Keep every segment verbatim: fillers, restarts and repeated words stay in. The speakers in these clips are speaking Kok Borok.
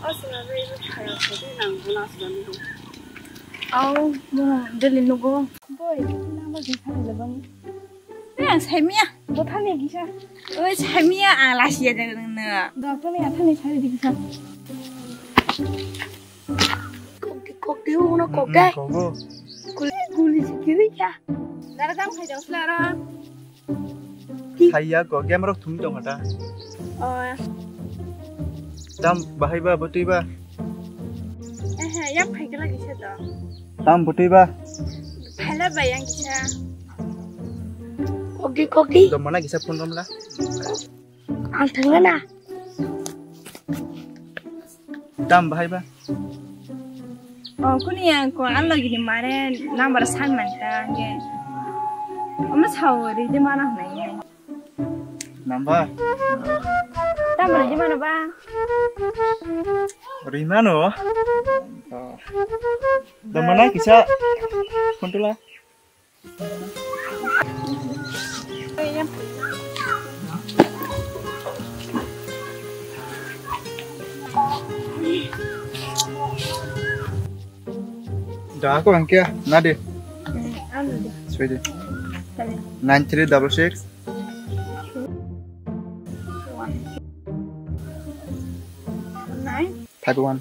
Aswk bai bo thayok khe nang bo aswk bai. Au, mo deli nugo. Boy, nang bo jin thani le bang. Eh, saimia. Bo thani kisa. Oi, saimia, ang lasiya de nang na. Doctor ni athani sari di kisa. Kok di, kok di, uno kok di. Kogo. Guli, guli sikiri ya. Dara dam khai jang sila ra. Khaiya ko game rok thum tong kha ta. Oh. Tam bahai ba bwtwi ba. Eh, eh, yap khai kala kisa to. Tam bwtwi ba. Phaila ba yang kisa. Kogi, kogi. Do mana kisa phone romla. Ang thangna na. Tam bahai ba. Oh, kuni yang ko an lagi ni mare number san man ta nge. Omo sao ri de mana nai. Number. Tam ri de mana ba. Ri mano. Oh. Da mana kisa. Kontula. Da ko angkia na de. Anu de. Soi de. Kali. Nine three double six. One. Nine. Five one.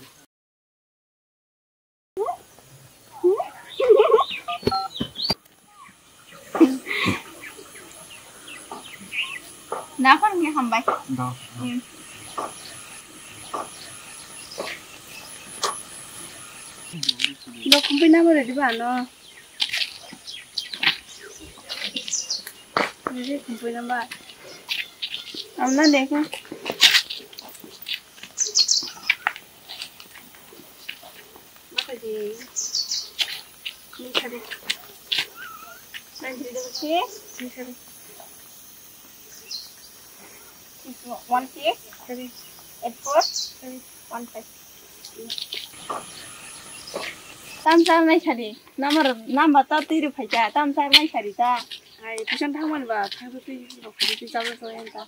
Nakhon ni hambai. Do. Hmm. Do kumpi na bole diba no. Ini kumpi na ba. Amna dekho. Makaji. Ni sari. Nine three double six. Ni sari. Six one six. Sari. Eight four. Sari. One five. Tam char nai sari. Number, number ta twi rw phaikha. Tam char nai sari ta. Ai, tuition thangmani ba, thangsa twi rok phai twi chalo chalo yan ta.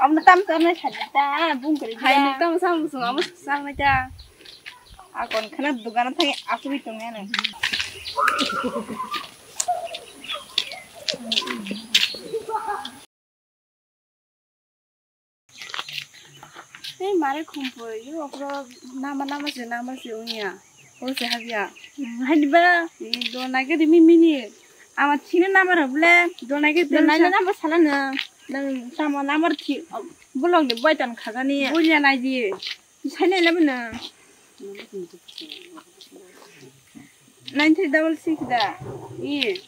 Amno tam char nai sadi ta, bung kari. Hai, ni tam sam sung, amo sang nai ta. Akon khana dugana thang asui tong ya nang. Ei mare khumpui, yo okro nama nama se nama se unya. O se habya. Hadi ba. Ei do nage di mi mini. Ama chini nama ra ble. Do nage di. Do nage nama sala na. Nang sama nama thi. Bolong de boy tan khagani. Bolya nai di. Sai nai lama na. Nine three double six da. Iya.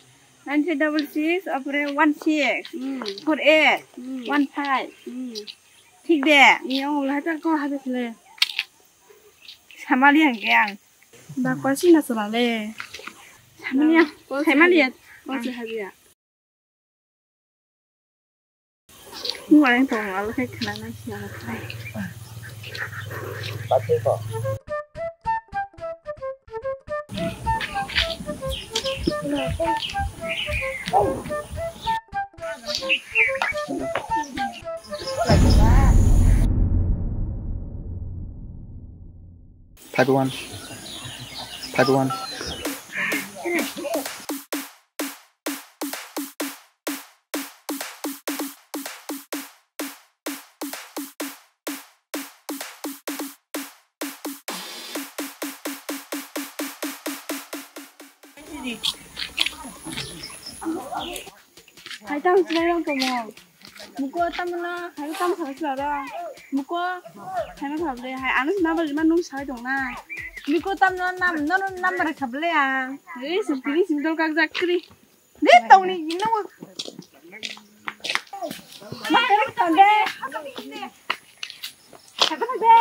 Nine three double six, apore one six, hmm, four eight, hmm, one five. Hmm. Thik de? Iya, omo hai ta ko hai de. Samali ang ke ang. Ba ko si na sala le. Samali ang. Samali ang. Ko si hai ya. Wah, yang tong lalu kayak kena nasi yang lain. Five one. Five one. Hai tamo chwrai rok tongmo. Muko tamo na hai tamo kha chwrai rok. Muko hai ma kha ble hai ano number ma nung sai tong na. Muko tamo na nam no number kha ble a. Ei sukri sim dol kak jak kri. Ni tongni gino. Makan tande. Makan tande.